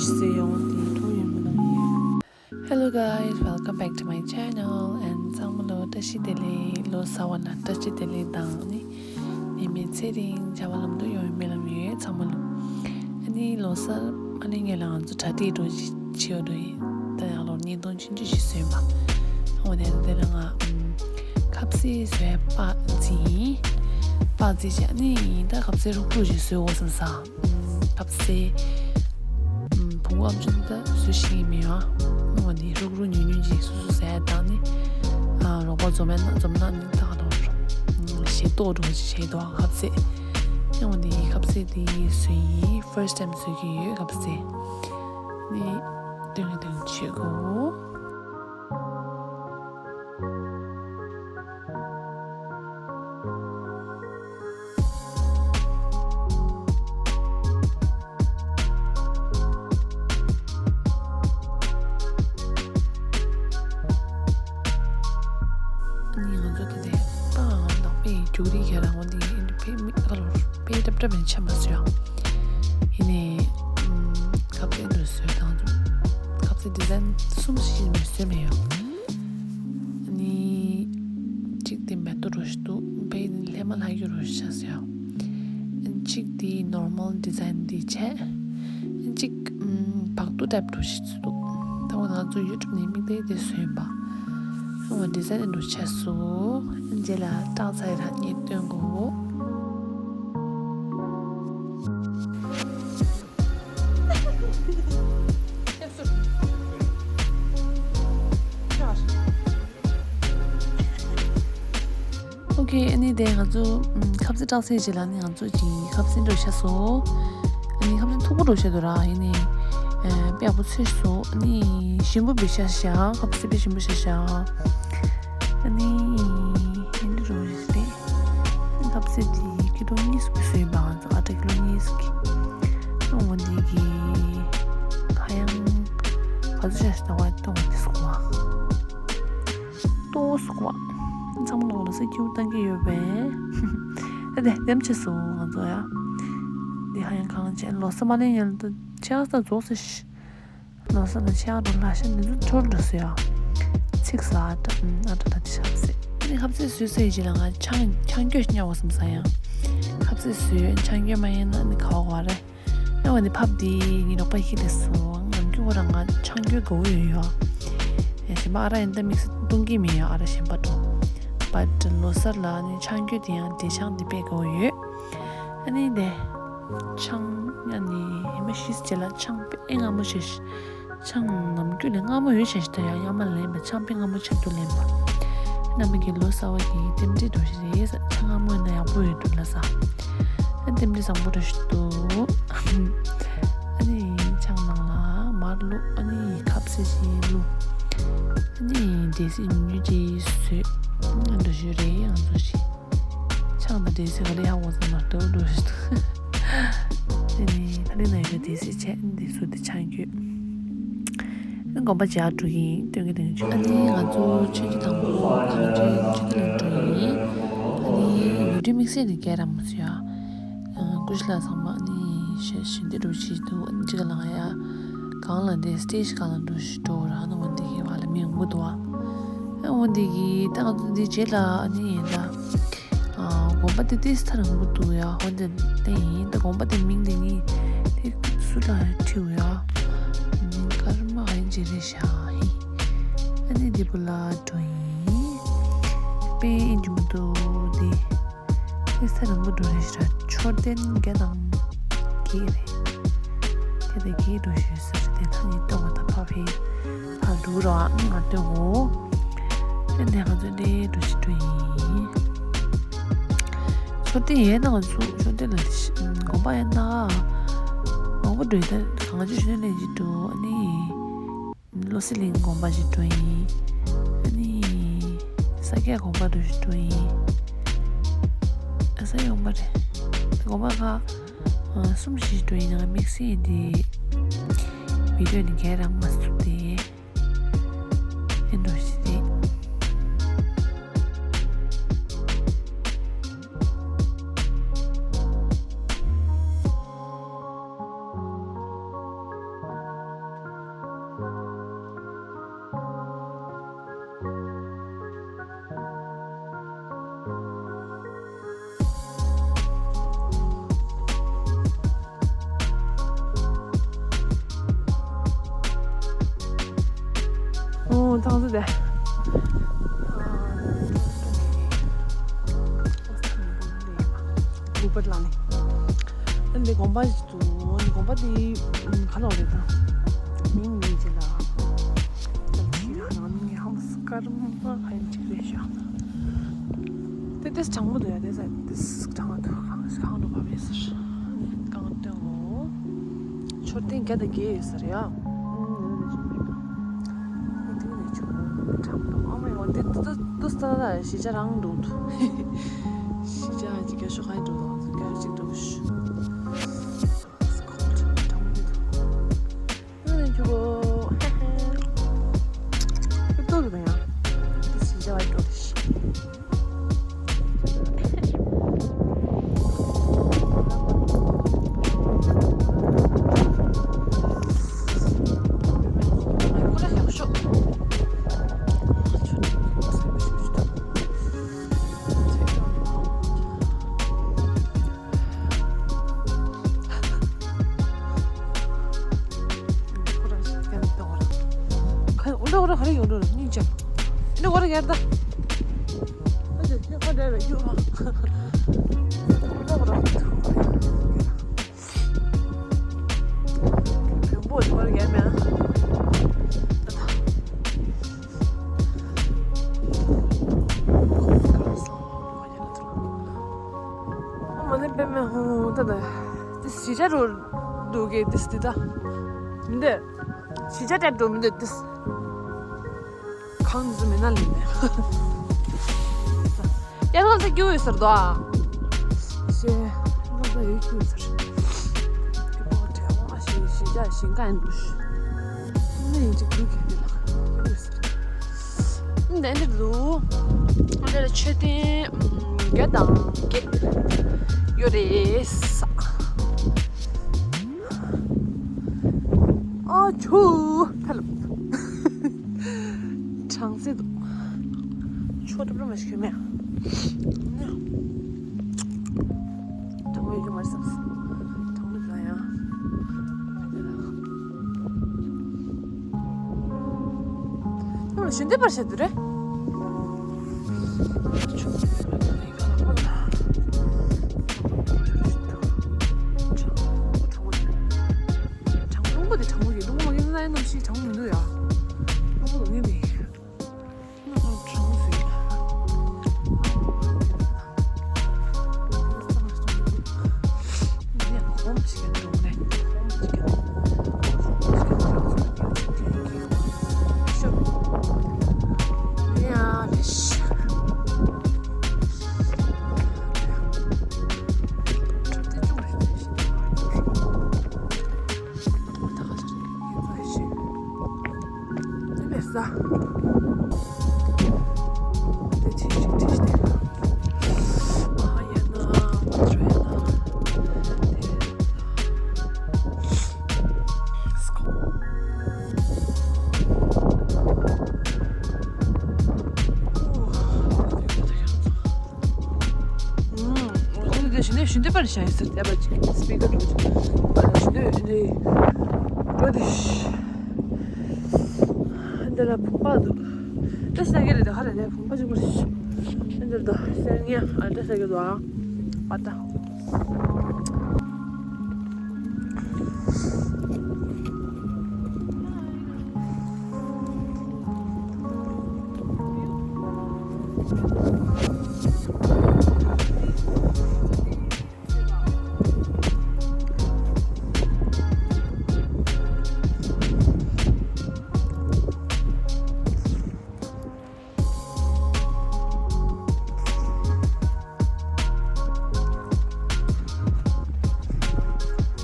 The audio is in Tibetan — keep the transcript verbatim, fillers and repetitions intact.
ཟེར་ཡོང་དེ་ཐུག་ཡོང་མི་ལ་ཡིན། Hello guys, welcome back to my channel and ཚང་མ་ལོ་བཀྲ་ཤིས་བདེ་ལེགས། ལོ་གསར་པ་ལ་བཀྲ་ཤིས་བདེ་ལེགས་དང་ནི་ནད་མེད་ཚེ་རིང་བྱ་བ་ལམ་དུ་ཡོང་བའི་སྨོན་ལམ་ཡོད་ཚང་མ་ལོ། ཨ་ནི་ལོ་གསར་མ་སླེབས་སྔོན་ལ་ང་ཚོ་གྲ་སྒྲིག་འགྲོ་ཅིག་བྱེད་འགྲོ་ཡིན། ད་ཡང་ལོ་བརྙན་ཐུང་ཆུང་ཆུང་ཞིག་བཟོས་པ། འོ་དེ་དེ་ལ་ང་ཁ་ཟས་བཟོས་པ་འཛིན། པ་འཛིན་བྱས་ནི་ད་ཁ་ཟས་རུག་རུག་ཞིག་བཟོས་འོ་བསམ་ས། ཁ་ཟས། བུ་མོ་ཨམ་ཅོག་ད་བཟོ་ཤེས་ཀྱི་མེད་ཨ། འོ་ནི་རུག་རུག་ཉུང་ཉུང་ཅིག་སོ་སོ་ཟས་དང་ནི། རོགས་པ་འཛོམས་ན་འཛོམས་ན་ནི་ད་ག་དང་ཞེ་ཏོག་འགྲོ་ཞེ་ཏོག་ཁ་ཟས། འོ་ནི་ཁ་ཟས་དེ་བཟོས་ཡིན། first time བཟོས་ཀྱི་ཡོད་ཁ་ཟས། ནི་སྟོན་གི་སྟོན་གི་བྱེད་དགོས། ཨ་ནི་ང་ཚོ་དེ་དེ་ཏང་ནག་པའི་རྒྱུག་རིགས་ཁྱེད་རང་འོ་འདི་ཨིན་ཕེ་མི་ཁ་ལོར་པེ་ཏབ་ཏབ་ཡིན་ཆ་མ་སུ་ཡང་ཡིན་ནས་ཁ་ཚེ་འདུ་བཟོས་དང་ཁ་ཚེ་ཌི་ཟན་གསུམ་ཞིག་མི་བཟོས་མེད་ཡོད། ནི། གཅིག་དེ་མེ་ཏོག་རོ་ཞིག་འདུག་དཔེ་ནི་ལྷས་མ་ལྷ་ཡུ་རོ་ཞིག་ཆགས་སོ། གཅིག་དེ་ནོར་མལ་ཌི་ཟན་འདི་བྱས། གཅིག་བག་ཏུ་ཊའིབ་རོ་ཞིག་འདུག་ད་འོ་ང་ཚོ་ཡུ་ཊུབ་ནས་མིག་དེ་དེ་བཟོས་ཡིན་པ། འོ་ཌི་ཟན་འདི་རོ་ཆགས་སོ། རྗེས་ལ་སྐྲག་ཚ་ཡི་ར་ངས་སྟོན་གོ། ཨོ་ཁེ། ཨ་ནི་དེ་ང་ཚོ་ཁ་ཟས་སྐྲག་ཚེ་རྗེས་ལ་ནི་ང་ཚོ་གི་ཁ་ཟས་འགྲོ་ཤ་སོ། ཨ་ནི་ཁ་ཟས་མཐུག་པོ་འགྲོ་ཤ་དུ་ར་ཡིན་ནི། དཔེ་ཡག་པོ་ཚོས་སོ། ཨ་ནི་ཞིམ་པོ་བི་ཤ་ཤ་ཁ་ཟས་དཔེ་ཞིམ་པོ་ཤ་ཤ། ཨ་ནི་ཡིན་འགྲོ་རེད། ཁ་ཟས་དེ་ཀི་ལོ་གཉིས་སུ་བཟོས་པ་ང་ཚོ་ཨ་ཏྲ་ཀི་ལོ་གཉིས་ཀི། ཨ་འོ་འདི་གི་ཁ་ཡང་ག་ཚོད་ཤ་ཤ་ད་བ་ཏོ་འདི་སོ་བ། ཏོག་སོགས་པ། ཚང་མ་ལོ་ལ་སེ་ཁྱིའུ་བཏང་གི་ཡོད་པས། ཨ་དེ་དེམ་ཆེ་སོང་ང་ཚོ་ཡ། འདི་ཧ་ཡང་གང་བྱས་ལོ་ས་མ་ལེན་ཡང་ལ་ཏོ་ཆེ་ས་རྫོགས་སེ་ཤི། ལོ་ས་ལ་ཆེ་ཨ་རོ་ལ་ཤ་འདི་ཚོ་འཕྲོར་འགྲོ་སོ་ཡ། ཚིག་ས་ཨ་ཏྲ་ཨ་ཏྲ་ད་ཏི་ཤ་སེ། ཨ་ནི་ཧབ་སེ་སུས་སེ་ཡི་ཅི་ལ་ང་ཆང་ཆང་སྐྱོད་ཉ་བ་སམ་ས་ཡང་། ཧབ་སེ་སུས་ཆང་སྐྱོད་མ་ཡིན་ན་ནི་ཁ་བ་བ་རེད། ཨ་འོ་ནི་ཕབ་དེ་ངའི་རོགས་པ་ཞིག་དེ་སུ་ནམ་རྒྱུན་ཁོ་རང་ང་ཆང་རྒྱུ་དགའ་བོ་ཡོད་ཡོད། ཨེ་གཞན་པ་ཨ་ར་ཡིན་ད་དམིགས་བསལ་གཏོང་གི་མེད་ཡོད་ཨ་ར་གཞན་པ་འགྲོ། བཊ་ལོ་གསར་ལ་ནི་ཆང་རྒྱུ་དེ་ཡང་འབྲས་ཆང་དེ་དཔེ་དགའ་བོ་ཡོད། ཨ་ནི་དེ་ཆང་ཡང་ནི་ཡིན་མ་ཤིས་རྗེས་ལ་ཆང་དཔེ་མངར་མོ་བྱས་ཤིང་། ཆང་ནམ་རྒྱུན་ལས་མངར་མོ་ཡོད་བྱས་ཤིང་ད་ཡང་ཡང་མ་ལེན་པ་ཆང་དཔེ་མངར་མོ་ཆགས་འདུག་ལེན་པ། རྣམ་པ་གི་ལོ་གསར་བ་གི་རྟེན་འབྲེལ་འགྲོ་ཞིག་རེད་ས་ཆང་མངར་མོ་ཡིན་ན་ཡག་པོ་ཡོད་འདུག་ལ་ས། ཨ་རྟེན་འབྲེལ་བཟང་པོ་འགྲོ་ཞིག་འདུག་ཨ་ནི་ཆང་ནང་ལ་མར་བླུགས། ཨ་ནི་ཁབ་སེ་ཞིག་བླུགས། ཨ་ནི་འབྲས་སིལ་ཉུང་ཉུང་ཅིག་བཟོས། འགྲོ་ཞིག་རེད་ཡང་བཟོ་ཞིག་ཆང་དང་འབྲས་སིལ་ག་ལེ་ཧ་གོ་ཙམ་མ་གཏོགས་འགྲོ་ཞིག་འདུག་ཨ་ནི་ད་རིང་ན་ཡོད་འབྲས་སིལ་བྱས་འདི་ཚོ་འདི་ཆང་རྒྱུ། དགོན་པ་མཇལ་འགྲོ་གི་ཡིན་སྟོན་གི་དོན་ཆུ། ཨ་ནི་ང་ཚོ་ཆུ་ཆུ་དང་པོ་གངས་ཆུ་ཆུ་ལ་འགྲོ་ཡིན། ཨ་ནི་ཡུལ་གྲུ་དམིགས་བསལ་ནས་སྐད་ར་མ་སུ་ཡ། ཀུ་ཤི་ལ་ཚང་མ་ཨ་ནི་ཞེ་ཞེ་འདི་འགྲོ་ཆི་འདུག་ཨ་ནི་ཅི་ག་ལང་ཡ། གང་ལ་འདི་སི་ཊེ་ཇི་གང་ལ་འགྲོ་ཞིག་འགྲོ་ར་ཨ་ནི་འོན་འདི་གི་བ་ལ་མི་ཡོང་གི་འདུག་ཨ། འོན་འདི་གི་ད་ང་ཚོ་འདི་རྗེས་ལ་ཨ་ནི་ཡིན་ད། དགོན་པ་དེ་ཏིས་ཐ་རང་པོ་འདུག་ཡ། ཧོན་དེ་ལྟ་ཡིན་ད་དགོན་པ་དེ་མིང་དེ་ནི་དེ་སུ་ལ་ཁྲིའུ་ཡ། མིང་ཀརྨ་ཧན་ཅི་རེད་ཤག་ཧི། ཨ་ནི་དེ་པོ་ལ་འགྲོ་ཡིན། དཔེ་ཨིན་རྒྱུ་མི་འདུག་དེ། ཏིས་ཐ་རང་པོ་འགྲོ་རེད་ཤག་མཆོད་རྟེན་བརྒྱ་དང་བརྒྱད་རེད། དེ་དེ་བརྒྱད་འགྲོ་ཞུས་ཟེར་དེ་ཐ་ནི་ལྟོ་བ་ད་ཕ་ཕི། ཕར་འགྲོ་རོགས་ཨ་ང་སྟོན་གོ། ཨེ་འདི་ང་ཚོ་འདི་འགྲོ་ཞིག་འགྲོ་ཡིན། མཆོད་རྟེན་ཡས་ན་ང་ཚོ་མཆོད་རྟེན་ལ་དགོན་པ་ཡས་ན། མང་པོ་འགྲོ་ཡི་ད་གང་ཅི་ཞུ་ནས་ཅི་འགྲོ་ཨ་ནི། བློ་གསལ་གླིང་དགོན་པ་ཞིག་འགྲོ་ཡིན། ཨ་ནི། ས་སྐྱ་དགོན་པ་འགྲོ་ཞིག་འགྲོ་ཡིན། ཨ་ས་ཡོང་པ་རེད། དགོན་པ་ཁག་གསུམ་ཞིག་འགྲོ་ཡིན་ང་དམིགས་བསལ་འདི་བི་ཌིའོ་ནི་གས་རང་མ་བཙུགས་ཏེ། ཨེ་འགྲོ་ཞིག་རེད། ལ་ནི། ཨ་འདི་དགོན་པ་ཞིག་འདུག་འདི་དགོན་པ་འདི་ག་ལ་རེད་ད། མིང་མིང་ཅི་ལ། ད་ཅི་ལ་ནང་མིང་ཧམ་སྐར་མ་ཧན་ཅིག་རེད་ཤག་དེ་དེས་གྲང་མོ་འདུག་ཡ། དེ་ས་དེས་གྲང་མོ་འདུག་གང་གང་འགྲོ་བ་མེད་ཟེར། གང་སྟོན་འོ། མཆོད་རྟེན་བརྒྱ་དང་བརྒྱད་ཡོད་ས་རེད་ཡ། ཨ་མ་ཡང་འདི་ཏུ་ཏུ་ཏུ་ས་ལ་གཞིས་ཆགས་རང་འགྲོ་འདུག་གཞིས་ཆགས་ཀྱི་རྒྱ་ཤོག་གང་འགྲོ་འདུག་རྒྱ་ཤོག་གཅིག་འགྲོ་ཤོག་ཨ་ནི་ཁྱོད་ཀྱི་ཏུ་ཏུ་ཡང་ཏུ་གཞིས་ཆགས་བ་འགྲོ་ཤོག་ཁ་འུ་འདྲ་འུ་འདྲ་ག་རེ་ཡོང་འགྲོ་ལ་སྙིང་རྗེ། འདི་འུ་འདྲ་ཡར་ད། ཨ་ཅེ་ཁྱོད་ཁ་འདྲ་བའི་རྒྱུ་མ། འུ་འདྲ་འུ་འདྲ། བོན་པོ་འདི་འུ་འདྲ་ཡར་མེད་ཨ། ཨ་མ་ནི་པད་མ་ཧོ་ད་ད། འདི་གཞིས་ཆགས་འགྲོ་འདུག་གི་འདི་འདི་ད། མི་འདོད། གཞིས་ཆགས་འགྲོ་མི་འདོད་འདི། གང་འདི་མེད་ན་ལེན་ནས། ཡ་ལོ་ད་སྐྱུ་ཡོད་ཟེར་དོ་ཨ། ཤེ། ལོ་ད་ཡོད་སྐྱུ་ཡོད་ཟེར། སྐྱུ་པོ་དྲེ་མོ་ཞིག་གཞིས་ཆགས་ཞིང་ཁ་ཡིན་འདུག་ནི་ཡིན་གཅིག་འདུག་གི་འདི་ལ་སྐྱུ་ཡོད་ཟེར། འདི་འདི་འདུག་འདི་ལ་མཆོད་རྟེན་བརྒྱ་དང་བརྒྱད་ཡོད་རེད་ས། ཨ་ཆུ་ཐལ། གྲང་སེ་འདུག་ཆུ་སྒྲིབ་རུ་མ་ཞིག་མེད། གྲང་མོ་ཡོད་ཀྱི་མ་རེད་བསམ། གྲང་མོ་ཟ་ཡང་། ཁྱོད་ལ་ཞུ་འདེབས་པར་བྱེད་དུ་རེད། གྲང་རླུང་པོ་དེ་གྲང་མོ་ཡིན། རླུང་པོ་མ་ངན་ན་ཡང་ནམ་ཞིག་གྲང་མོ་མི་འདུག་ཡ། རླུང་པོ་དོ་ངན་དེ། ཨུམ། ཁོང་ཚོ་དེ་ཞུ་འདོད་ཞུ་འདོད་པར་བྱ་ཡིན་ཟེར་བསྡད་པ་ཅིག་སི་པི་ཀར་འགྲོ་ཅིག་ཞུ་འདོད་འདི་འགྲོ་དེ། འདི་ལ་བུམ་པ་འདུག་ད་ཤི་ན་གི་རེད་དེ་ཧ་རེད་དེ་བུམ་པ་ཅིག་པར་ཞུ། འདི་འདི་ལ་ད་སེར་ངེ་ཨ་ད་ཤི་གི་འདུག་ཨ་པ་ད།